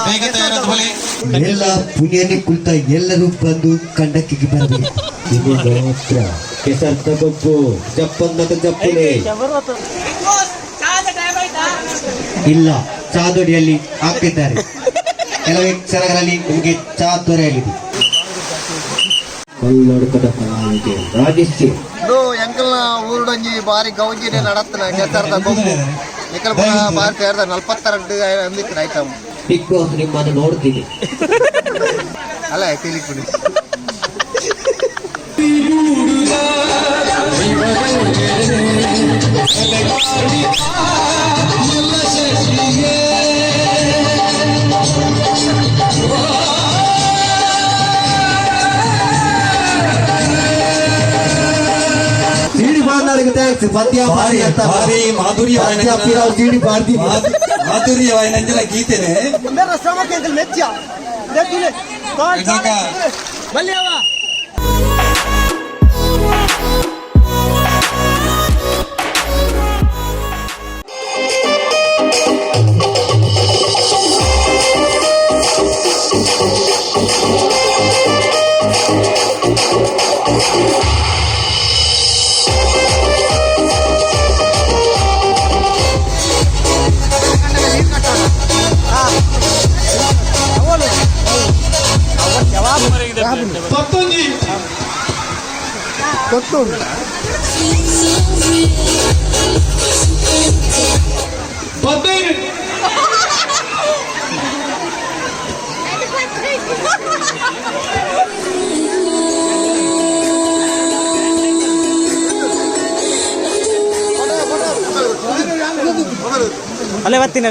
ಬೇಗ ತಯಾರಾದ. ಎಲ್ಲ ಪುಣ್ಯನೇ ಕುಳಿತ ಎಲ್ಲರೂ ಬಂದು ಕಂಡಕ್ಕಿಗೆ ಬರಬೇಕು. ಮಾತ್ರ ಕೆಸರ್ತ ಗೊಬ್ಬು ಜಪ್ಪಂದತ ಜಪ್ಪುಲೆ ಇಲ್ಲ, ಚಾದೊಡಿಯಲ್ಲಿ ಹಾಕಿದ್ದಾರೆ. ಕೆಲವೇ ಕ್ಷಣಗಳಲ್ಲಿ ನಿಮಗೆ ಚಾ ದೊರೆಯಲಿದೆ. ಕಲ್ಲಡ್ಕದ ಕಲಾವಿದೆ ರಾಜೇಶ್. ಇದು ಎಂಕಲ್ನ ಊರುಡೊಂಜಿ ಬಾರಿ ಗೌಜಿನೆ ನಡತ್ತನ ಕೆಸರ್ದ ಗೊಬ್ಬು. ನಿಕಲ್ ಬಾರಿ ಸೇರ್ದ 42 ಅಂದಿತ್ತು ಐಟಮ್. ಬಿಗ್ ಬಾಸ್ ನಿಮ್ಮನ್ನು ನೋಡ್ತೀನಿ. ಅಲ್ಲ, ತಿಳಿಪುಡಿ. ಸಿಡಿ ಬಾರ್ನಾರಿಗೆ thanks ಪದ್ಯ ಭಾರಿ ಅಂತ. ಭಾರಿ ಮಾಧುರ್ಯವಾಯಿನ ಪದ್ಯ ಪಿರಾವ್ ಸಿಡಿ ಬಾರ್ದಿ. ಮಾಧುರ್ಯವಾಯಿನಂಚಿನ ಗೀತೆನೆ. ಅಲ್ಲೇ ಬರ್ತೀನಿ.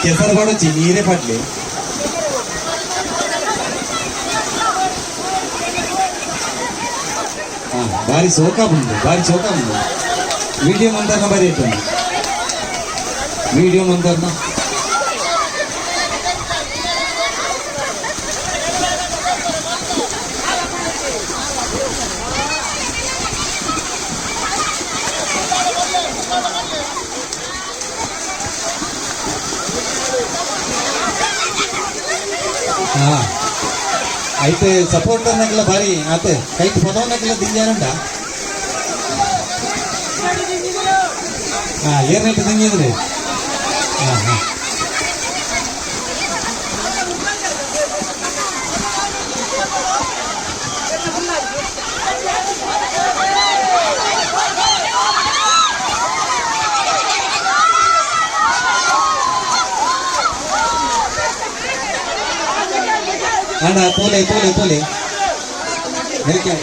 ಕೆಸರು ಕೊಡಚಿ, ನೀರೇ ಪಡ್ಲಿ. ಬಾರಿ ಸೋಕ ಬಂದು, ಬಾರಿ ಸೋಕ ಬಂದು. ವಿಡಿಯೋ ಮಂದರ್ನ ಬಾರಿ ಇಟ್ಟು, ವಿಡಿಯೋ ಮಂದರ್ನ. ಹಾ, అయితే ಸಪೋರ್ಟರ್ ನಕಲ ಬಾರಿ ಆತೆ ಕೈಕ್ ಪದವನಕಲ ದಿಂಜಾನುಂಡ. ಹಾ, ಏರ್ನೆಟ್ ದಿಂಜಿದ್ರೆ. ಹಾ ಹಾ. ಅಣ್ಣ ತೋಲೆ ತೋಲೆ ತೋಲೆ ನೆಲ್ಕೆ.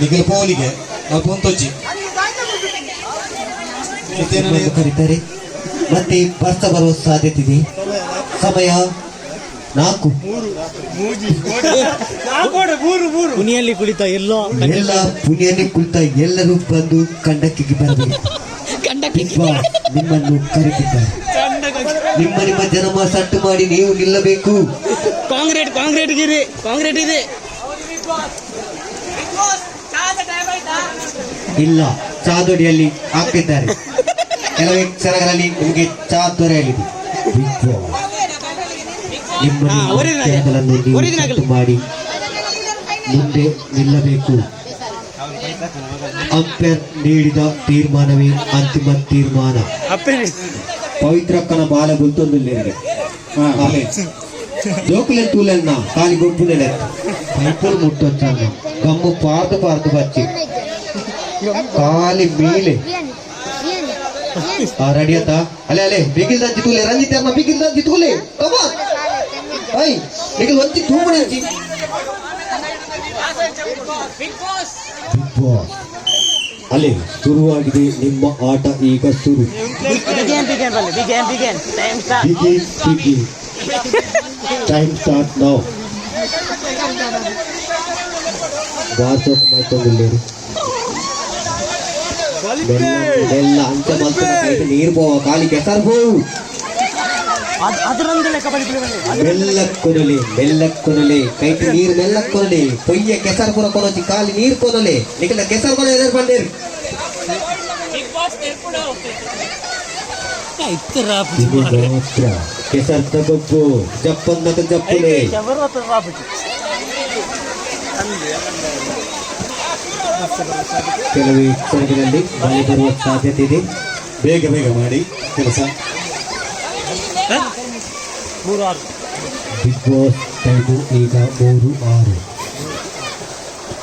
ನಿಗಲ್ ಪೋಲಿಗೆ ನಾವು ಪುಂತೊಜ್ಜಿ. ನಿಮ್ಮನ್ನು ಕರೀತಾರೆ. ಮತ್ತೆ ಬರ್ಸ ಬರುವ ಸಾಧ್ಯತೆ ಇದೆ. ಸಮಯ 4. ಪುನಿಯಲ್ಲಿ ಕುಳಿತ ಎಲ್ಲ ಎಲ್ಲ ಪುಣಿಯಲ್ಲಿ ಕುಳಿತ ಎಲ್ಲರೂ ಬಂದು ಕಂಡಕ್ಕಿಗೆ ಬರಬೇಕು. ಬಿಗ್ ಬಾಸ್ ನಿಮ್ಮನ್ನು ಕರೆದಿದ್ದಾರೆ. ನಿಮ್ಮ ನಿಮ್ಮ ಜನಮ ಸಟ್ಟು ಮಾಡಿ ನೀವು ನಿಲ್ಲಬೇಕು. ಕಾಂಕ್ರೀಟ್ ಕಾಂಕ್ರೀಟ್ ಗಿರಿ ಕಾಂಕ್ರೀಟ್ ಇದೆ. ಇಲ್ಲ, ಚಾದೊಡಿಯಲ್ಲಿ ಹಾಕಿದ್ದಾರೆ. ಕೆಲವೇ ಕ್ಷಣಗಳಲ್ಲಿ ನಿಮಗೆ ಚಾ ದೊರೆಯಲಿದೆ. ಬಿಗ್ ಬಾಸ್ ನಿಮ್ಮ ನಿಮ್ಮ ಒರಿಜಿನಲ್. ಜನಗಳನ್ನು ನೀವು ಒರಿಜಿನಲ್. ಸಟ್ಟು ಮಾಡಿ ಮುಂದೆ ನಿಲ್ಲಬೇಕು. ಅಂಪೈರ್ ನೀಡಿದ ತೀರ್ಮಾನವೇ ಅಂತಿಮ ತೀರ್ಮಾನ. ಪವಿತ್ರಕ್ಕನ ಬಾಲ ಗುಲ್ತೊಂದಿಲ್ಲ. ಅಲ್ಲೇ. ಜೋಕುಲೆನ್ ತೂಲೆನ್ನ ಕಾಲಿ ಗೊಬ್ಬುನೆಲೆ ಪೈಪುಲ್ ಮುಟ್ಟೊಚ್ಚನ್ನ ಗಮ್ಮು ಪಾರ್ದು ಪಾರ್ದು ಬಚ್ಚಿ ಕಾಲಿ ಮೇಲೆ ಆ ರೆಡಿ ಆತ. ಅಲೆ ಅಲೆ ಬಿಗಿಲ್ ದಂಚಿ ತೂಲೆ ರಂಜಿತ್ ಅಮ್ಮ ಬಿಗಿಲ್ ದಂಚಿ ತೂಲೆ ಕಮ I ಬಿಗಿಲ್ ಒಂಚಿ ತೂಮನೆ ಅಂಚಿ. ಬಿಗ್ ಬಾಸ್ ಅಲೆ ಶುರುವಾಗಿದೆ ನಿಮ್ಮ ಆಟ ಈಗ ಶುರು. ಬಿಗೇನ್ ಬಿಗೇನ್ ಬಲ್ಲೆ begin begin time start. Begin begin time start now. WhatsApp ಮಾಡ್ಕೊಂಡಿಲ್ಲೇರು ಬೆಲ್ಲ ಅಂಚ ಮಲ್ತನ ಕೈಟ್ ನೀರು ಪೋವ ಕಾಲಿ ಕೆಸರು ಪೋವು. ಅದರೊಂದು ಲೆಕ್ಕ ಬಲಿ ಬಲಿ. ಮೆಲ್ಲ ಕೊನಲೆ ಮೆಲ್ಲ ಕೊನಲೆ ಕೈಟ್ ನೀರು ಮೆಲ್ಲ ಕೊನಲೆ ಪೊಯ್ಯ ಕೆಸರು ಪೂರ ಕೊನೊಚಿ ಕಾಲಿ ನೀರು ಕೊನಲೆ ನಿಕಲ ಕೆಸರು ಕೊನ ಎದುರು ಬಂದೇರು. ಇದು ಮಾತ್ರ ಕೆಸರು ತಗೊಬ್ಬು ಜಪ್ಪನ್ನಕ ಜಪ್ಪುಲೆ. ಕೆಲವೇ ಕ್ಷಣಗಳಲ್ಲಿ ಮಳೆ ಬರುವ ಸಾಧ್ಯತೆ ಇದೆ. ಬೇಗ ಬೇಗ ಮಾಡಿ ಕೆಲಸ. 3-6. ಬಿಗ್ ಬಾಸ್ ಟೈಮು ಈಗ 3:06.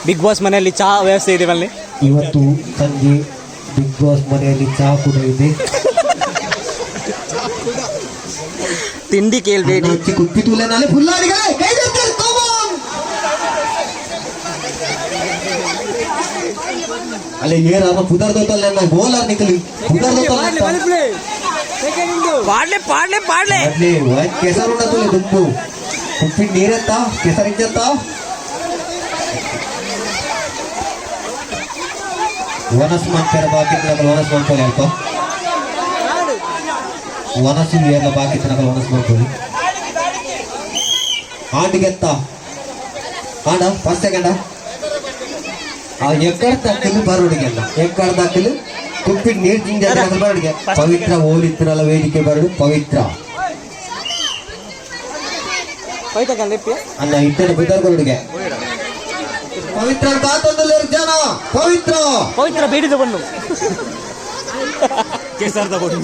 ಬಿಗ್ ಬಾಸ್ ಮನೆಯಲ್ಲಿ ಚಹಾ ವ್ಯವಸ್ಥೆ ಇದೆ ಬನ್ನಿ. ಇವತ್ತು ಸಂಜೆ ಬಿಗ್ ಬಾಸ್ ಮನೆಯಲ್ಲಿ ಚಹಾ ಕೂಡ ಇದೆ. ತಿಂಡಿ ಕೇಳಬೇಡಿ. ಅಣ್ಣಾಚಿ ಕುಪ್ಪಿ ತೂಲೆ ನಾಳೆ ಫುಲ್ಲಾಡಿಗಳೇ ಕೈ ಎತ್ತಿ, come on! ಅಲ್ಲೇ ಏನಾರ ಪುದರ್ ದೋತಲ್ಲ ನನ್ನ ಗೋಲಾರ್ ನಿಕಲಿ ಪುದರ್ ದೋತಲ್ಲ. ಪಾಡ್ಲೆ ಪಾಡ್ಲೆ ಪಾಡ್ಲೆ. ಅಡ್ಲಿ ಕೆಸರು ಉಂಡತುಲೆ ದುಂಬು ಕುಪ್ಪಿ ನೀರೆತ್ತ ಕೆಸರಿಂಚತ್ತ ವನಸ್ ಮಂಚರ ಬಾಕಿ ತಿನ್ನಕಲ್ ವನಸ್ ಮಂಚೋಲಿ ಅಲ್ಪ ವನಸ್ಸು ಏರ್ಲ ಬಾಕಿ ತಿನ್ನಕಲ್ ವನಸ್ ಮಂಚೋಲಿ ಆಂಟಿಗೆತ್ತ ಆಂಡ ಫಸ್ಟ್ ಸೆಕೆಂಡ ಆ ಎಕ್ಕಡ ತಕ್ಕಲು ಬರುಡಿಗೆಲ್ಲ ಎಕ್ಕಡ ತಕ್ಕಲು ಕುಪ್ಪಿ ನೀರು ಜಿಂಜ ಬರುಡಿಗೆ ಪವಿತ್ರ ಓಲಿತ್ತಿರಲ್ಲ ವೇದಿಕೆ ಬರಡು ಪವಿತ್ರ. ಅಲ್ಲ ಇತ್ತನ ಬುದರ್ಗೊಡುಗೆ ಪವಿತ್ರ ಕಾತೊಂದು ಜನ ಪವಿತ್ರ. ಪವಿತ್ರ ಬೇಡಿದ ಬಣ್ಣು ಕೆಸರ್ದ ಬಣ್ಣು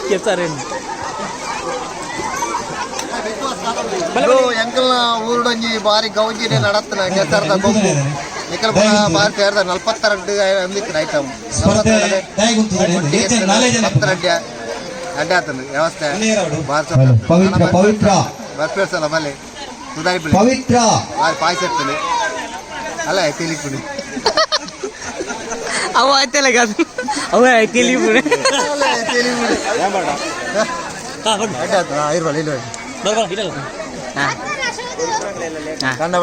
ಕೆಸರೇನು. ಎಂಕಲ್ನ ಊರುಡೊಂಜಿ ಬಾರಿ ಗೌಜಿನೆ ನಡತ್ತನ ಕೆಸರ್ದ ಗೊಬ್ಬು ನಿಕಲ್ ಪೂರ ಬಾರಿ ಸೇರ್ದ 42 ಅಂದಿತ್ತು ಐಟಮ್. ಸ್ಪರ್ಧೆ ನಾಲ್ಕು ಜನ. 10 ಅಡ್ಡ ಆತಂದು ವ್ಯವಸ್ಥೆ. ಹಲೋ, ಪವಿತ್ರ ಪವಿತ್ರ. ಬರ್ಪೇರ್ಸಲ್ಲ ಬಲ್ಲೆ ಸುಧಾರಿ ಬಿಳಿ. ಪವಿತ್ರ. ಬಾರಿ ಪಾಯಸ ಇರ್ತದೆ ಅಲ್ಲ ತಿಳಿಪುಡಿ. ಅವ ಆಯ್ತಲ್ಲ ಅವ ತಿಳಿಪುಡಿ. ತಿಳಿಪುಡಿ ಅಡ್ಡ ಆತ ಇರ್ಬಲ್ಲ ಇಲ್ಲ.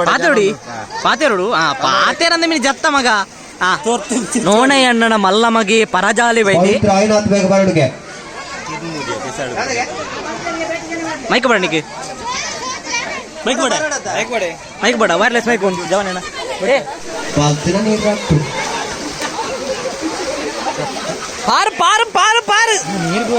ಪಾತೋಡಿ ಪಾತೇರುಡು ಆ ಪಾತೇರಂದ ಮೀನು ಜತ್ತ ಮಗ ಆ ನೋಣಯ್ಯ ಅಣ್ಣನ ಮಲ್ಲ ಮಗೆ ಪರಜಾಲಿ ಬೈದಿ. ಪವಿತ್ರ ಆಯ್ನಾಥ್ ಬೇಗ ಬರಡುಗೆ. ಮೈಕ್ ಬೇಡ ನಿಕ್ಕೆ ಮೈಕ್ ಬೇಡ ಮೈಕ್ ಬೇಡ ವೈರ್ಲೆಸ್ ಮೈಕ್ ಉಂಟು ಜವನ ಏ. ಬಾಲ್ತಿನ ನೀರು ಹಾಕ್ತು. ಪಾರು ಪಾರು ಪಾರು ಪಾರು. ನೀರು.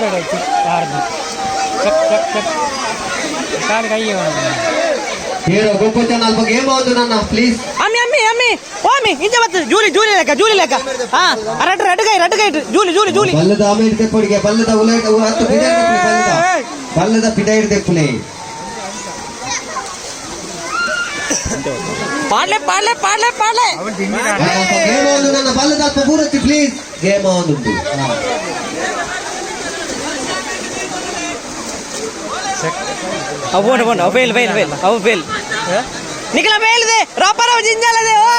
ಹೀರೋ ಗೊಬ್ಬ ಚೆನ್ನ ಅಲ್ಪ ಗೇಮ್ ಆವೊಂದು ನನ್ನ ಪ್ಲೀಸ್. ಅಮ್ಮಿ ಅಮ್ಮಿ ಅಮ್ಮಿ ಓ ಅಮ್ಮಿ, ಇಂಚ ಬತ್ತು ಜೂಲಿ ಜೂಲಿ ಲೆಕ್ಕ ಜೂಲಿ ಲೆಕ್ಕ. ಹಾ, ರಡ್ ರಡ್ ಕೈ ರಡ್ ಕೈ ಜೂಲಿ ಜೂಲಿ ಜೂಲಿ. ಬಲ್ಲದ ಆಮೇಲೆ ತೆಪ್ಪಡಿಗೆ ಬಲ್ಲದ ಉಲೈಟ್ ಹತ್ತು ಪಿದಾಯಿ ಬಲ್ಲದ ಬಲ್ಲದ ಪಿದಾಯಿ ತೆಪ್ಪುಲೆ. ಪಾಡ್ಲೆ ಪಾಡ್ಲೆ ಪಾಡ್ಲೆ ಪಾಡ್ಲೆ. ಗೇಮ್ ಆವೊಂದು ನನ್ನ ಬಲ್ಲದ ಅಲ್ಪ ಪೂರತಿ ಪ್ಲೀಸ್, ಗೇಮ್ ಆವೊಂದುಂಟು. ಅವು ಬೋಂಡು ಬೋಂಡು ಅವು ಫೇಲ್ ಫೇಲ್ ಫೇಲ್ ಅವು ಫೇಲ್ ನಿಖಲ ಫೇಲ್ ಇದೆ ರಾಪರ ಜಿಂಜಾಲದೆ ಓ.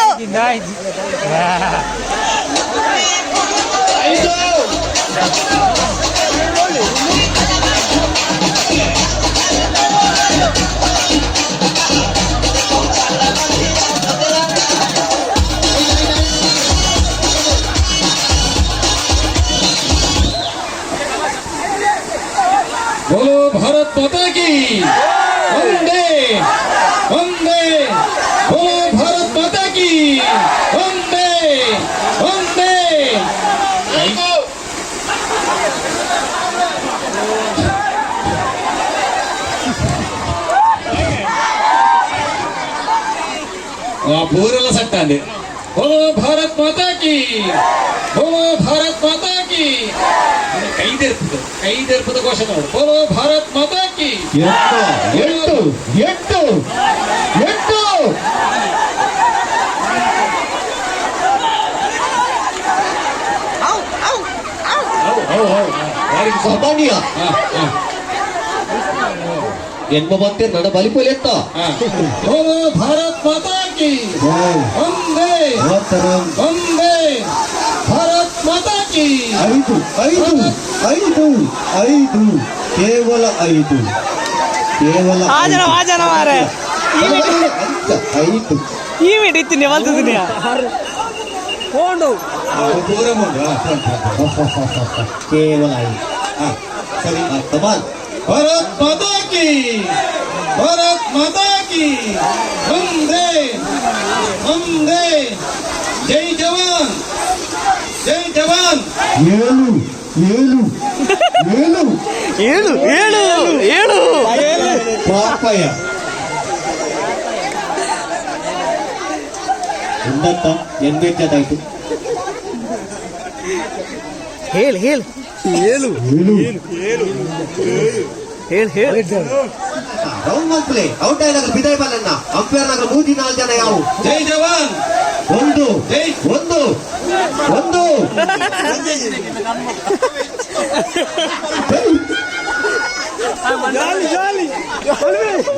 बोलो भारत माता की, वंदे वंदे। बोलो भारत माता की, वंदे वंदे। పూరల సట్టాండి. బోలో భారత్ మాతా కీ, బోలో భారత్ మాతా కీ. ಕೈದೆರ್ಪುದು ಕೈದೆರ್ಪುದು ಘೋಷಣೆ ನೋಡು. ಬೋಲೋ ಭಾರತ್ ಮಾತಾ ಕಿ. ಎಂಟು ಎಂಟು ಎಂಟು ಎಂಟು. ಸಾಮಾನ್ಯ ಎನ್ಮ ಬಂತೆ ನಡ ಬಲಿಪೊಲಿ ಎತ್ತ. ಬೋಲೋ ಭಾರತ್ ಮಾತಾ ಕಿ, ವಂದೇ ವಂದೇ, ಭಾರತ್ ಮಾತಾ ಕಿ. ಐದು ಐದು ಐದು ಐದು, ಕೇವಲ ಐದು, ಕೇವಲ ಆ ಜನ ಆ ಜನ ಮಾರೆ. ಐದು ಐದು. ಈ ಮೀಟ್ ಇತ್ತೀನಿ ಬಲ್ತಿದ್ದೀನಿ ಫೋಂಡು. ಪೂರ ಮುಂಡು. ಕೇವಲ ಐದು. ಸರಿ. ಕಮಾಲ್. ಭಾರತ್ ಮಾತಾ ಕಿ, ಭಾರತ್ ಮಾತಾ ಕಿ, ವಂದೇ ವಂದೇ. ಜೈ ಜವಾನ್, ಜೈ ಜವಾನ್. ಏಳು ಏಳು ಏಳು. ಏಳು ಏಳು ಏಳು. ಪಾಪಯ್ಯ ಎಂದತ್ತ ಎನ್ಬೇಚಾಯ್ತು. ಹೇಳಿ ಹೇಳಿ. ಏಳು. ಹೇಳಿ ಹೇಳಿ. ರೌಂಡ್ ಮಲ್ಪಲೆ ಔಟ್ ಆಯ್ನಾಗ ಬಿದಾಯ್ ಬಲ್ಲಣ್ಣ ಅಂಪೈರ್ ನಾಗ ಮೂಜಿ ನಾಲ್ಕು ಜನ ಯಾವ. ಜೈ ಜವಾನ್. ಒಂದು. ಜೈ. ಒಂದು ಒಂದು.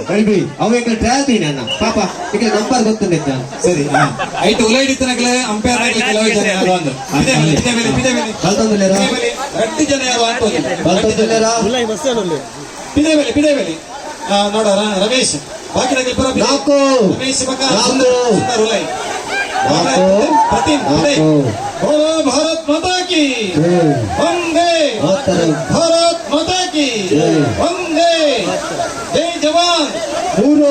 ಬಲ್ಬಿ ಅವ ಎಂಕಲ್ ಟ್ರಯಲ್ ತೀನಿ ಅಣ್ಣ ಪಾಪ ಈಗ ನಂಬರ್ ಗೊತ್ತುಂಡೆ ನಾನು. ಸರಿ, ಐಟ್ ಉಲೈಡಿತ್ತನಗಲೇ ಅಂಪೈರ್ ಆಗಲಿ ಕೆಲವು ಜನ ಯಾರು ಅಂದ್ರು. ಪಿದೆ ಮೇಲೆ ಪಿದೆ ಮೇಲೆ ಪಿದೆ ಮೇಲೆ. ಕಲ್ತೊಂದುಲ್ಲೇರಾ? ಪಿದೆ ಮೇಲೆ ರಡ್ಡು ಜನ ಯಾರು ಅಂತ ಒಂದು. ಕಲ್ತೊಂದುಲ್ಲೇರಾ? ಪಿದೆ ಮೇಲೆ ಪಿದೆ ಮೇಲೆ. ನೋಡ ರಮೇಶ್ ಬಾಕಿ ನಗಲಿ ಪೂರ ಪಿದೆ. ನಾಲ್ಕು. ರಮೇಶ್ ಬಕ ನಾಲ್ಕು. ಸುಂದರ್ ಸುಂದರ್ ಉಲೈ. ನಾಲ್ಕು. ಪ್ರತಿಮ್ ಪಿದೆ. ನಾಲ್ಕು. ಬೋಲೋ ಭಾರತ್ ಮಾತಾ ಕಿ, ವಂದೇ. ಮಾತರಂ. ಭಾರತ್ ಮಾತಾ ಕಿ, ಜೈ. ವಂದೇ, ಜೈ ಜವಾನ್. ಮೂರು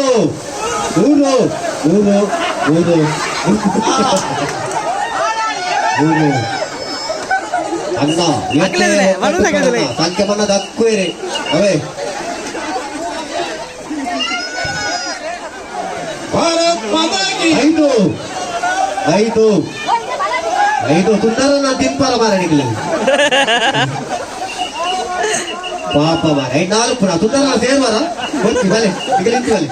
ಮೂರು ಮೂರು ಮೂರು ಮೂರು ಅಣ್ಣ. ಅಕ್ಲೇದಿಲೆ, ಬರೋದು ಅಕ್ಲೇದಿಲೆ. ಸಂಖ್ಯೆ ಬಣ್ಣದ ಅಕ್ಕುವೇರೆ ಅವೇ. ಭಾರತ್ ಮಾತಾ ಕಿ. ಐದು ಐದು ಐದು. ಸುಂದರ ನಾನು ತಿನ್ಪಾರ ಮಾರ ನಿಗ್ಲಿ ಪಾಪ ಮಾರ. ಐದು ನಾಲ್ಕು ಪುನಃ ಸುಂದರ ಸೇರ್ವಾರ ಗೊತ್ತಿ ಬಲೆ ಈಗ ನಿಂತು ಬಲೆ.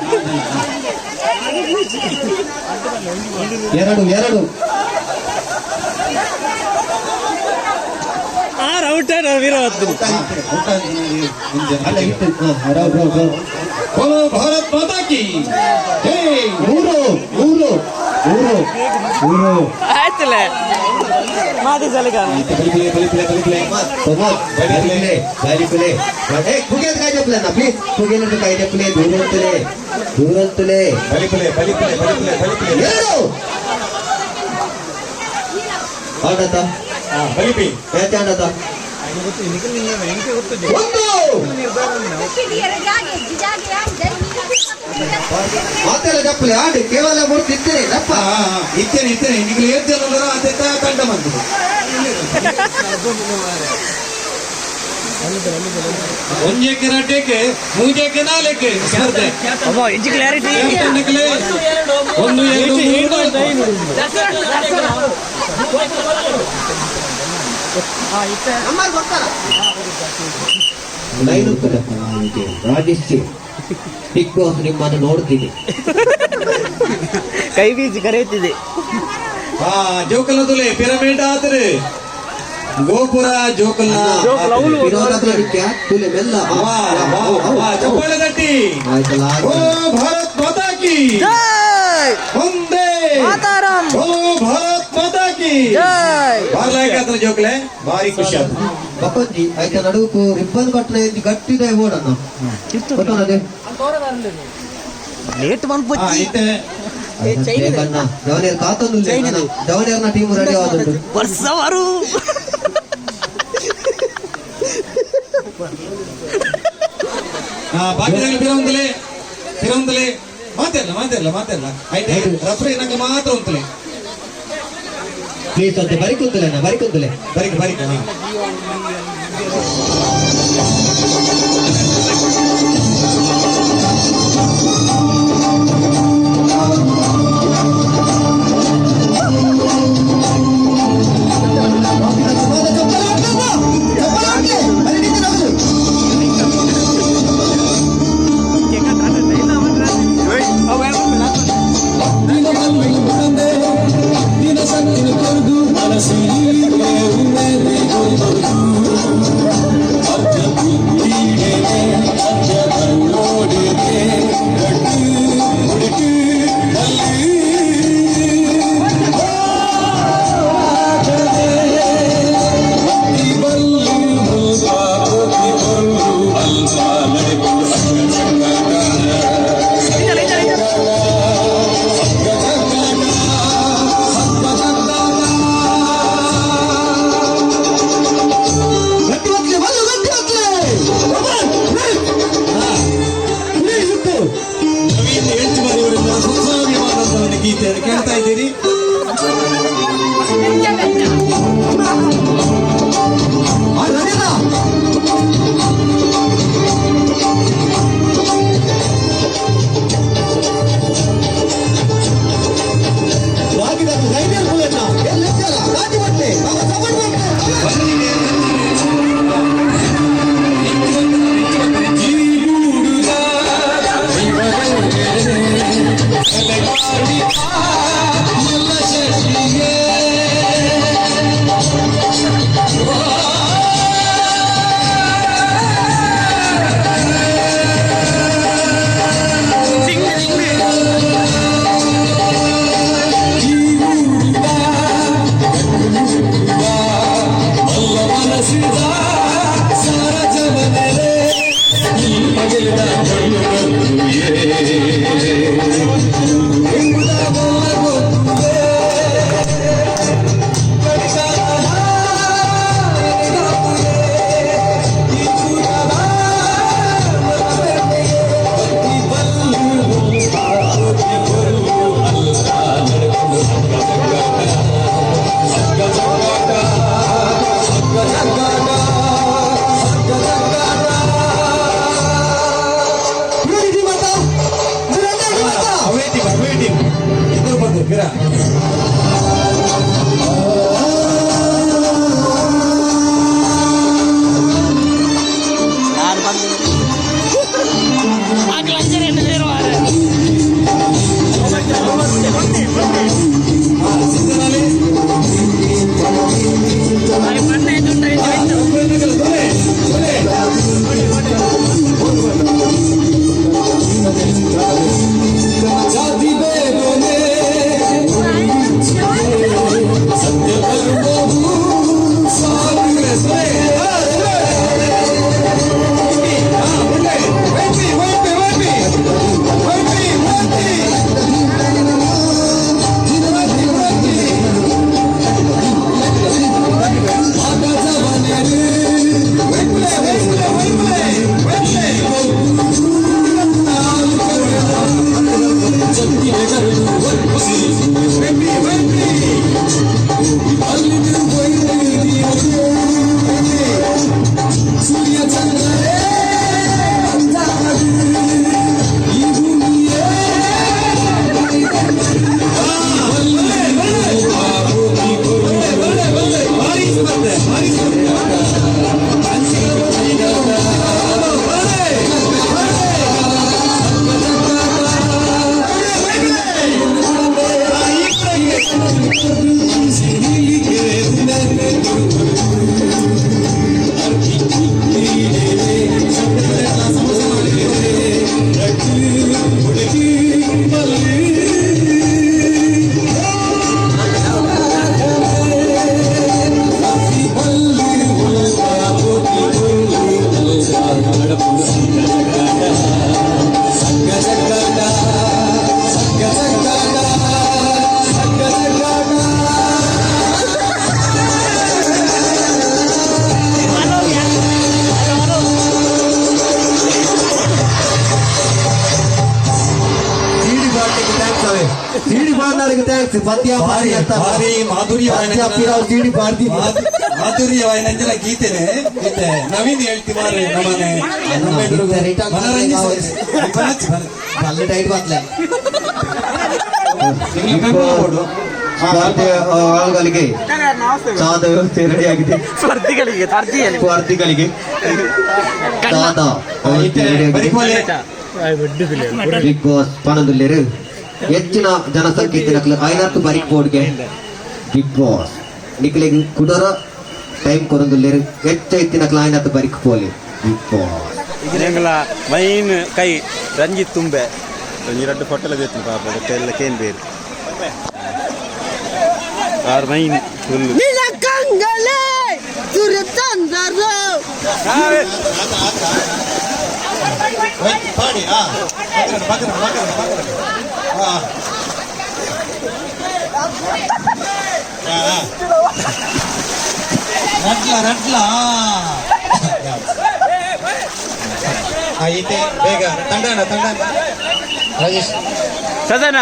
ಎರಡು ಎರಡು. ಆರು ಔಟ್ ವೀರ ಹೊತ್ತು. ಅಲ್ಲ ಇತ್ತು ಹಾ, ರೌ, ರೌ, ರೌ. ಬೋಲೋ ಭಾರತ್ ಮಾತಾ ಕಿ ಜೈ. ಮೂರು ಮೂರು ಮೂರು ಮೂರು. ಆಯ್ತಲ್ಲ ಮಾತಿ ಸಲಿಕ. ಬಲಿಪ್ಲೆ ಬಲಿಪ್ಲೆ ಬಲಿಪ್ಲೆ. ప్రమోద్ బలిపులే బలిపులే. ఏ కుగేది కాయ చెప్పలే ప్లీజ్, కుగేలంటే కాయ చెప్పలే. దూరంతులే దూరంతులే. ಬಲಿಪ್ಲೆ ಬಲಿಪ್ಲೆ ಬಲಿಪ್ಲೆ ಬಲಿಪ್ಲೆ. ఏడు ಆಡತ. ಬಲಿಪಿ. ಮ್ಯಾಚ್ ಆಡತ. ಒಂದು. ಮಾತೆಲ್ಲ ಚಪ್ಪಲಿ ಆಡಿ ಕೇವಲ ಮೂರು ತಿಂತೀರಿ ತಪ್ಪ. ಇತ್ತೇನೆ ಇತ್ತೇನೆ ನಿಗ್ಲು ಏತ್ ಜನ ಉಳ್ಳಾರೋ ಅದೇ ತಂಡ ಬಂತು. ಒಂಜೆಕ್ ರಡ್ಡೆಕ್, ಮೂಜೆಕ್ ನಾಲ್ಕು ಸ್ಪರ್ಧೆ. ಅಮ್ಮ, ಎಂಚಿ ಕ್ಲಾರಿಟಿ! ಕ್ಯಾಪ್ಟನ್, ಒಂದು, ಎರಡು, ಮೂರು, ನಾಲ್ಕು. ಲೈನ್ ಉಂಟು. ರಾಜೇಶ್, ಬಿಗ್ ಬಾಸ್ ನಿಮ್ಮನ್ನು ನೋಡ್ತೀನಿ. ಕೈ ಬೀಸಿ ಕರೆಯುತ್ತಿದೆ. ಆ ಜೋಕಲ್ನ ತುಲೆ, ಪಿರಮಿಡ್ ಆತ್ರಿ, ಗೋಪುರ ಜೋಕಲ್ನ. ವಿನೋದ ತುಲೆ ಮೆಲ್ಲ. ವಾ ವಾ ವಾ, ಚಪ್ಪಾಳೆ ತಟ್ಟಿ. ಆಯ್ತಲ್ಲ. ಓ ಭಾರತ್ ಮಾತಾ ಕಿ! ಜೈ! ಒಂದೇ ಮಾತಾರಂ! ಓ ಭಾರತ್ ಮಾತಾ ಕಿ! ಜೈ! ಬಾರ್ಲಾಯ್ಕ ಜೋಕ್ಲೆ, ಭಾರಿ ಖುಷಿ ಆಯ್ತು. ಬಪ್ಪಂಜಿ ಆಯ್ತ, ನಡುಕು ರಿಬ್ಬನ್ ಕಟ್ಟನ ಗಟ್ಟಿದೆ ಬೋರ್ಡನ್ನ ಗೊತ್ತದೆ. ಲೇಟ್ ಹಾ ಮನ್ಪೊಚ್ಚಿ. ಇತ್ತೆ. ಜವನಿಯರ್ ಕಾತೊಂದು, ಜವನಿಯರ್ನ ಟೀಮ್ ರೆಡಿ ಆದುಂಟು. ವರ್ಷವರು. ಹಾ, ಬಾಕಿ ಪಿರವಂತಲೆ, ಪಿರವಂತಲೆ. ಮಾತೆಲ್ಲ ಮಾತೆಲ್ಲ ಮಾತೆಲ್ಲ ಆಯ್ತು. ರಫ್ರಿ ನಂಗೆ ಮಾತ್ರ ಉಂತಲೆ. ಪ್ಲೀಸ್ ಅಂತೆ, ಬರಿ ಕುಂತಲೆ ಅಣ್ಣ, ಬರಿ ಕುಂತಲೆ. ಬರಿಕ ಬರಿಕ, ಹಾ. ನವೀನ್ ಎಳ್ಚುಮರಿಯವರಿಂದ ಸುಸ್ವಾಭಿಮಾನದ ಗೀತೆಯನ್ನು ಕೇಳ್ತಾ ಇದ್ದೀರಿ. ಸ್ಪರ್ಧಿಗಳಿಗೆ thanks ಪದ್ಯ ಭಾರಿ ಭಾರಿ ಮಾಧುರ್ಯವಾಯಿನ ಪದ್ಯ ಪಿರಾವ್ ಚೀಡಿ ಪಾಡ್ದಿ ಮಾಧುರ್ಯವಾಯಿನಂಚಿನ ಗೀತೆನೆ ಗೀತೆ ನವೀನ್ ಹೇಳ್ತಿ ಮಾರ್ರೆ ನಮ್ಮನೆ ನಮ್ಮ ಎದುರುಗು ಮನರಂಜಿಸ ಬಲ್ಲೆ ಟೈಟ್ ಬತ್ಲೆ ನಿಮ್ಗೆ ಬೆಂಬಲ ಕೊಡು. ಸ್ಪರ್ಧೆ ಆಳುಗಳಿಗೆ ಚಾದ ವ್ಯವಸ್ಥೆ ರೆಡಿಯಾಗಿದೆ. ಸ್ಪರ್ಧಿಗಳಿಗೆ ಸ್ಪರ್ಧಿಯಲ್ಲಿ ಸ್ಪರ್ಧಿಗಳಿಗೆ ಚಾದ ವ್ಯವಸ್ಥೆ ರೆಡಿಯಾಗಿದೆ. ಬರಿಕೋಲೆ. ಬಿಗ್ ಬಾಸ್ ಪಣದುಲ್ಲೇರು ಹೆಚ್ಚಿನ ಜನಸಂಖ್ಯೆ ಇತ್ತಿನಕ್ಲು ಐನಾತ್ತು ಬರಿಕ್ ಬೋರ್ಡ್ಗೆ ಬಿಗ್ ಬಾಸ್ ನಿಕ್ಲೆಗ್ ಕುಡರ ಟೈಮ್ ಕೊರೊಂದುಲ್ಲೇರು ಹೆಚ್ಚ ಇತ್ತಿನಕ್ಲು ಐನಾತ್ತು ಬರಿಕ್ ಪೋಲಿ ಬಿಗ್ ಬಾಸ್. ಎಂಗಲ ಮೈನ್ ಕೈ ರಂಜಿತ್ ತುಂಬೆ ಒಂಜಿ ರಡ್ಡ್ ಫೋಟೋಲ ದೇತ್ನ ಪಾಪ ಬೊಕ್ಕ ಎಲ್ಲ ಕೇನ್ ಬೇರು ಆರ್ ಮೈನ್ ಫುಲ್. ಪಾಡಿ ಆ ಪಕ್ಕದ ಪಕ್ಕದ ಪಕ್ಕದ ಆ ರಡ್ಲ ರಡ್ಲ ಆ ಈತೆ ಬೇಗ ತಂಡಣ ತಂಡಣ ರಾಜೇಶ್. ಸದನ.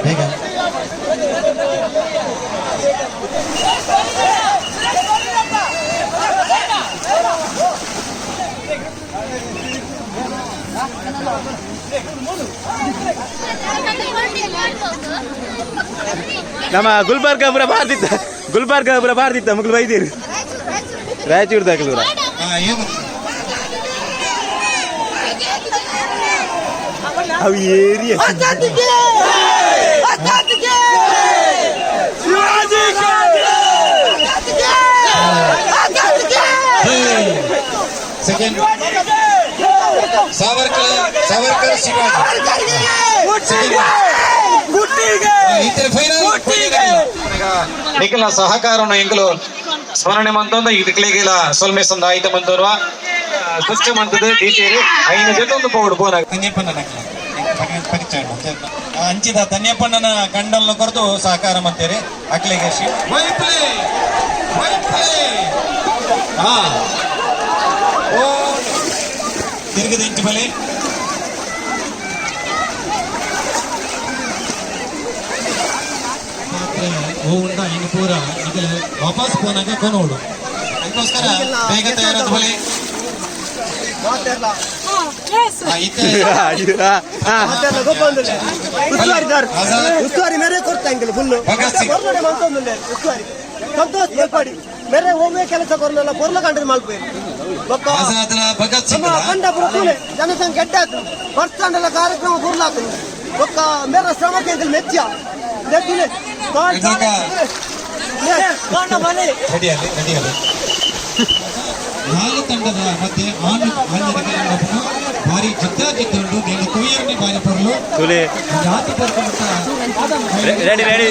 ಬೇಗ. ನಮ್ಮ ಗುಲ್ಬರ್ಗ ಪುರ ಬಾರ್ದಿತ್ತ, ಗುಲ್ಬರ್ಗ ಪುರ ಬಾರ್ದಿತ್ತ ಮುಗ್ಲು ಬೈದಿರು ರಾಯಚೂರು ದಾಖಲು. ಆ ಏನು? ಅವು area. Second Savarkar Savarkar Shivaji second ಇತರ ಫೈನಲ್. ನಿಖಿಲ ಸಹಕಾರನು ಎಂಕುಲು ಸ್ಮರಣೆ ಮಂತೊಂದು ಇದಕ್ಲೆಗಿಲ ಸೊಲ್ಮೆ ಸಂದ ಆಯ್ತ ಮಂತೋರ್ವ ಸ್ವಚ್ಛ ಮಂತದ ದೀತೇರಿ ಐನ ಜೊತೆ ಪೋಡು ಪೋನ ತನ್ಯಪ್ಪನ ಪರಿಚಯ ಅಂಚಿದ ತನ್ಯಪ್ಪಣ್ಣನ ಗಂಡಲ್ನ ಕೊರತು ಸಹಕಾರ ಮಂತೇರಿ ಅಕ್ಲೆಗೆ ವೈಪ್ಲೆ ವೈಪ್ಲೆ ಹಾ ಓ ತಿರುಗದ ಇಂಚು ಬಲೆ ಪಾತ್ರೆ ಓ ಉಂಡ ಇನ್ನು ಪೂರ ಈಗ ವಾಪಸ್ ಪೋನಾಗ ಕೊನೋಡು ಅದಕ್ಕೋಸ್ಕರ ಬೇಗ ತಯಾರಾದ ಬಲೆ ಆ, ಇತ್ತೆ ಆಜಾದ್. ಉಸ್ತುವಾರಿ ಮೇರೆ ಕೊಡ್ತಾ ಇಂಕಲ್ ಫುಲ್ ಭಗತ್ ಸಿಂಗ್. ಕೊರ್ಲಡೆ ಮಂತೊಂದುಲ್ಲೆ ಉಸ್ತುವಾರಿ ಸಂತೋಷ್ ಮೇಲ್ಪಾಡಿ ಮೇರೆ ಒಮ್ಮೆ ಕೆಲಸ ಕೊರ್ಲಲ್ಲ ಕೊರ್ಲ ಕಂಡ್ರೆ ಮಲ್ಪೇರು ಬೊಕ್ಕ. ಆಜಾದ್ನ ಭಗತ್ ಸಿಂಗ್. ನಮ್ಮ ಕಂಡಪುರ ತೂಲೆ ಜನಸಂಖ್ಯೆ ಎಡ್ಡಾತು ಬರ್ತಾಂಡಲ ಕಾರ್ಯಕ್ರಮ ಕುರ್ಲಾತು ಬೊಕ್ಕ ಮೇರೆ ಶ್ರಮಕ್ಕೆ ಎಂಕಲ್ ಮೆಚ್ಚ ತೂಲೆ. ಮನೆ. ರೆಡಿಯಲ್ಲಿ ರೆಡಿಯಲ್ಲಿ ನಾಲ್ಕು ತಂಡದ ಮಧ್ಯೆ ಆನು ಆಂಜನ ಭಾರಿ ಜಿದ್ದ ಜಿದ್ದ ಉಂಟು ನೀನು ತೂಯರ್ನಿ ಬಾರಿ ಪೊರ್ಲು ತುಲೆ ಜಾತಿ ಪರ್ಕೊಂಡ. Ready ready.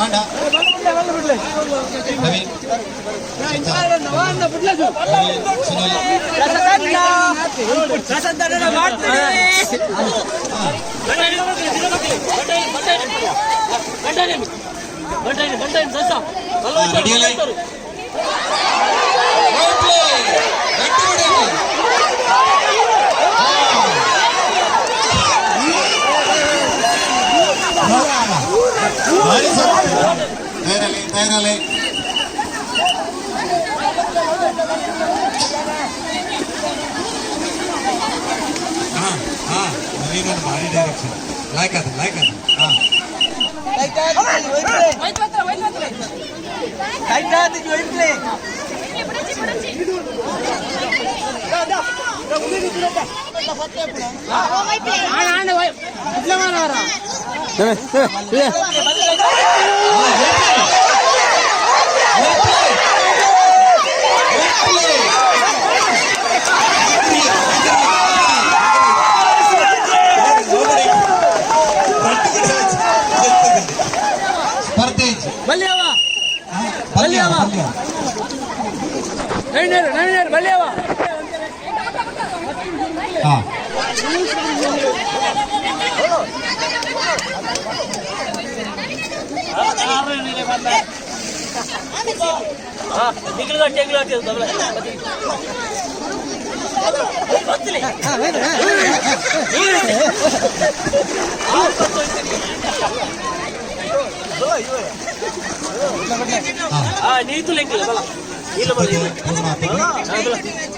ಆಂಡ ನವೀನ್, ಸುನಿಲ್. ರೆಡಿಯಲ್ಲಿ. ತಯಾರಲ್ಲಿ, ತಯಾರಲ್ಲಿ. ಹಾ ಹಾ ನವೀನ್ ಒಂದು ಭಾರಿ ಡೈರೆಕ್ಷನ್. ಲೈಕ್ ಅದು, ಲೈಕ್ ಅದು. ಹಾ. ಸ್ಪರ್ಧೆ. ಬಲ್ಯವ. ಬಲ್ಯ. ನವೀನರು, ನವೀನರು, ಬಲ್ಯವ. ಹಾ.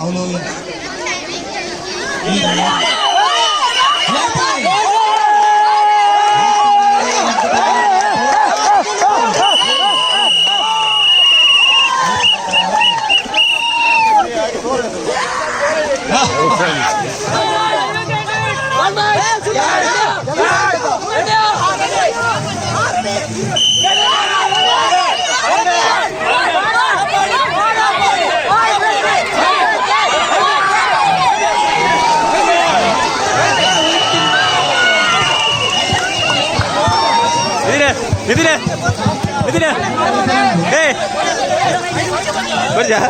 ಅವನು. ನಿಧಿನ, ನಿಧಿನ, ನಿಧಿನ, ಏ ಬರ್ಜಾ.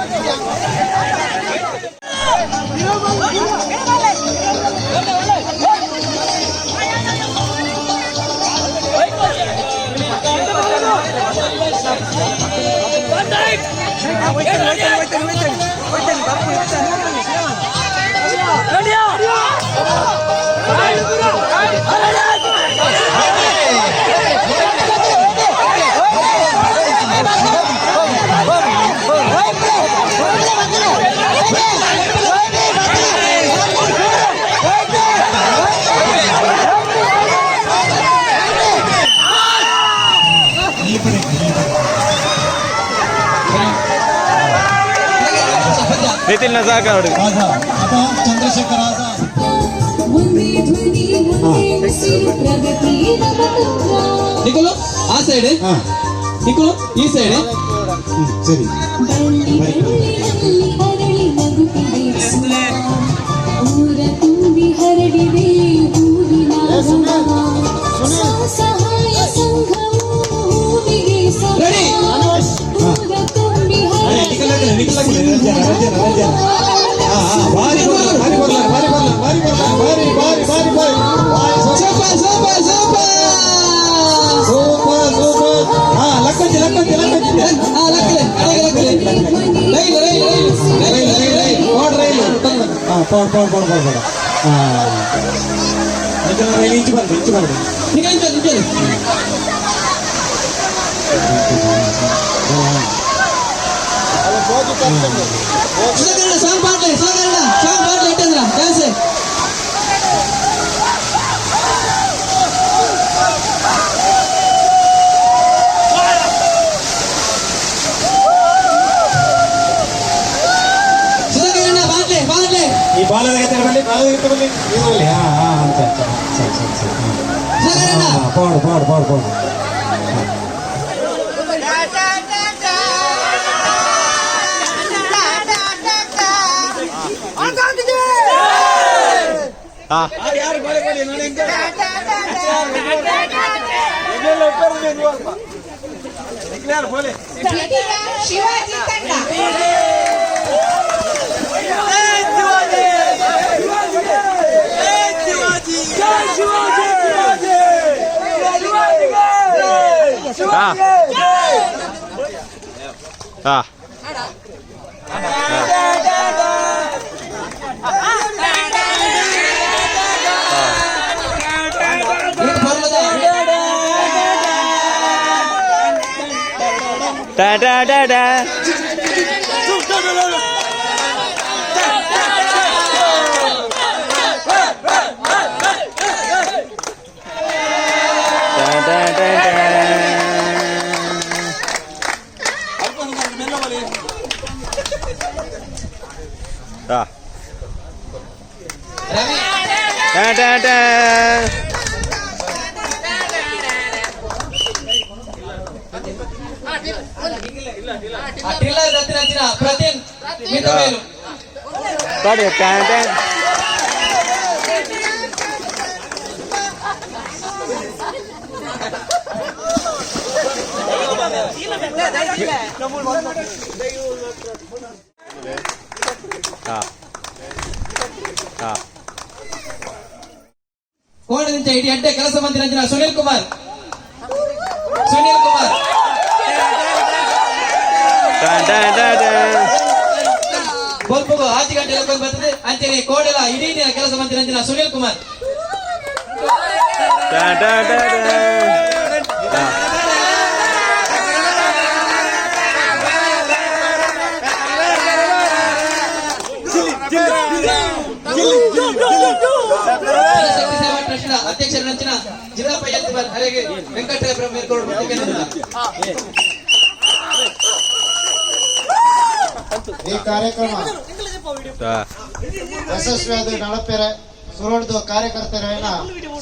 ನಿತಿನ್ ಸಾಕ ನೋಡಿ. ಚಂದ್ರಶೇಖರ್ ಆಜಾದ್. ಒಂದೇ ಧ್ವನಿ, ಒಂದೇ ಉಸಿರು, ಪ್ರಗತಿ ನವ ತಂತ್ರ. ನಿಖಿಲು, ಆ ಸೈಡ್. ನಿಖಿಲು, ಈ ಸೈಡ್. ಸರಿ. ಬಳ್ಳಿ ಬಳ್ಳಿಯಲ್ಲಿ ಅರಳಿ ನಗುತ್ತಿದೆ ಸುಮ. ಊರ ತುಂಬಿ ಹರಡಿದೆ ಹೂವಿನ ಘಮ. ಸ್ವಸಹಾಯ ಸಂಘವು ಹೂವಿಗೆ ಸಮ. ಊರ ತುಂಬಿ ನಿಖಿಲ್ ಹಾಕಲಿ, ನಿಖಿಲ್ ಹಾಕಲಿ. ರಂಜನ, ರಂಜನ, ರಂಜನ. ಹಾ ಹಾ ಭಾರಿ ಬರ್ಲ, ಭಾರಿ ಬರ್ಲ, ಭಾರಿ ಬರ್ಲ, ಭಾರಿ ಬರ್ಲ, ಭಾರಿ ಭಾರಿ ಭಾರಿ ಭಾರಿ ಭಾರಿ. Super, super, super. Super, super. ಹಾ, ಲಕ್ಕಂಜಿ, ಲಕ್ಕಂಜಿ, ಲಕ್ಕಂಜಿ. ಹಾ, ಲಕ್ಕಲೆ, ಅಡಗ ಲಕ್ಕಲೆ. ರೈಲು, ರೈಲು, ರೈಲು. ರೈಲು, ರೈಲು, ರೈಲು ಓಡ್, ರೈಲು. ಹಾ, ಪೋಡ್ ಪೋಡ್ ಪೋಡ್ ಪೋಡ್ ಪೋಡ್. ಹಾ, ನಿಖಿಲ್, ರೈಲು ಇಂಚು ಬಂದು, ಇಂಚು ಬಂದು. ನಿಖಿಲ್, ಇಂಚು, ಇಂಚು. ಸುಧಾಕರಣ, ಸಾಂಗ್ ಪಾಡ್ಲೆ. ಸುಧಾಕರಣ, ಸಾಂಗ್ ಪಾಡ್ಲೆ. ಇಟ್ಟಂದ್ರ ಡ್ಯಾನ್ಸ್. ಸುಧಾಕರಣ, ಪಾಡ್ಲೆ, ಪಾಡ್ಲೆ. ಈ ಬಾಲದ ಬಲ್ಲಿ, ಬಾಲದ ಬಲ್ಲಿ, ಈ ಬಲ್ಲಿ. ಹಾ ಹಾ ಅಂತ ಅಂತ. ಸರಿ ಸರಿ ಸರಿ. ಸುಧಾಕರಣ. ಹಾ, ಪೋಡು ಪೋಡು ಪೋಡು ಪೋಡು. ಹಾ. Shivaji ತಂಡ. ಹಾ ಹಾ. ಟಾ ಟಾ ಟಾ ಟಾ. ಟಾ ಟಾ ಟಾ ಟಾ. ಹಾ ಟಾ ಟಾ ಟಾ. ಟಾ ಟಾ. ಹಾ ಹಾ. ಕೋಣದಿಂದ ಇಡೀ ಅಡ್ಡೆ ಕೆಲಸ ಮಂದಿರಂಜನ ಸುನಿಲ್ ಕುಮಾರ್, ಸುನಿಲ್ ಕುಮಾರ್. ಟಾ ಟಾ ಟಾ ಟಾ. ಬೊಲ್ಪುಗು 6 ಗಂಟೆ ಬರ್ತದೆ ಅಂಚನೆ ಕೋಡೆಲ ಇಡೀ ದಿನ ಕೆಲಸ ಮಂದಿರಂಜನ ಸುನಿಲ್ ಕುಮಾರ್. ಟಾ ಟಾ ಟಾ ಟಾ. ಹಾ. ಜನಶಕ್ತಿ ಸೇವಾ ಟ್ರಸ್ಟ್ನ ಅಧ್ಯಕ್ಷರ ಜಿಲ್ಲಾ ಪಂಚಾಯತ್ ಅರೆಗೆ ವೆಂಕಟರಾಯ ಮೇರ್ಕೋಡು. ಈ ಕಾರ್ಯಕ್ರಮ ಟಾ. ಯಶಸ್ವಿಯಾದ ನಡಪೆರೆ ಸುರಡ್ದು ಕಾರ್ಯಕರ್ತರಾಯನ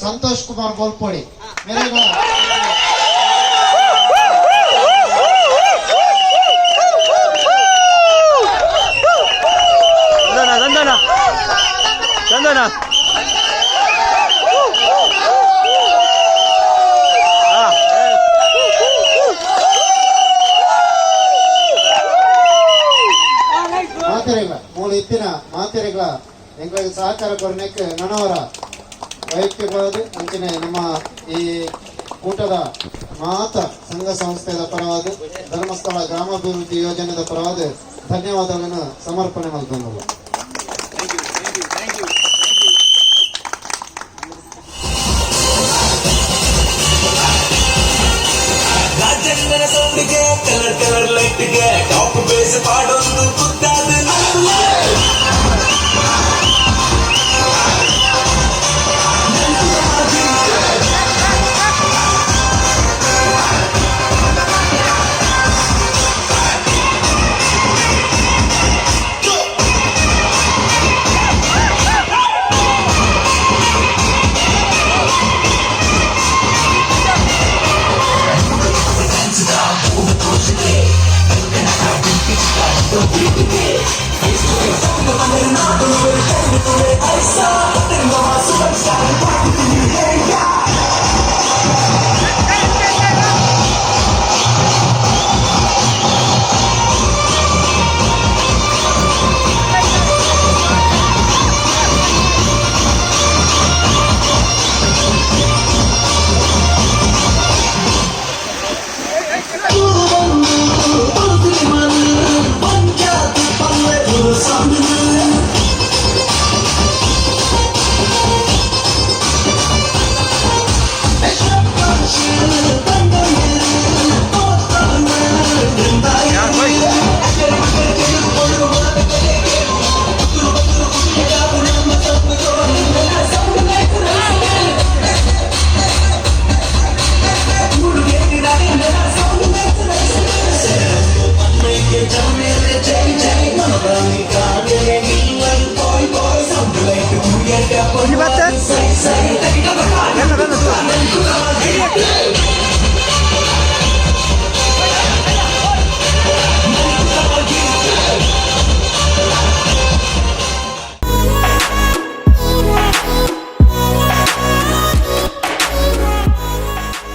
ಸಂತೋಷ್ ಕುಮಾರ್ ಗೋಲ್ಪೋಡಿ ಮೇರೆಗಳ. ಚಂದನ, ಚಂದನ, ಚಂದನ. ಹಾ. ಮಾತೆರೆಗಳ ಮೂಲ ಇತ್ತಿನ ಮಾತೆರೆಗಳ ಎಂಗಳಿಗೆ ಸಹಕಾರ ಕೊರನೆಕ್ ನನವರ ವೈಯಕ್ತಿಕವಾದ ಅಂಚನೆ ನಮ್ಮ ಈ ಕೂಟದ ಮಾತ ಸಂಘ ಸಂಸ್ಥೆಯ ಪರವಾದ, ಧರ್ಮಸ್ಥಳ ಗ್ರಾಮಾಭಿವೃದ್ಧಿ ಯೋಜನೆದ ಪರವಾದ ಧನ್ಯವಾದಗಳನ್ನು ಸಮರ್ಪಣೆ ಮಾಡ್ತಂದಲ್ಲ. ರಾಜಣ್ಣನ ಸೌಂಡಿಗೆ, ಕಲರ್ ಕಲರ್ ಲೈಟ್ಗೆ, ಟಾಪ್ ಬೇಸ್ ಪಾಡೊಂದು ಕುತ್ತಾದ.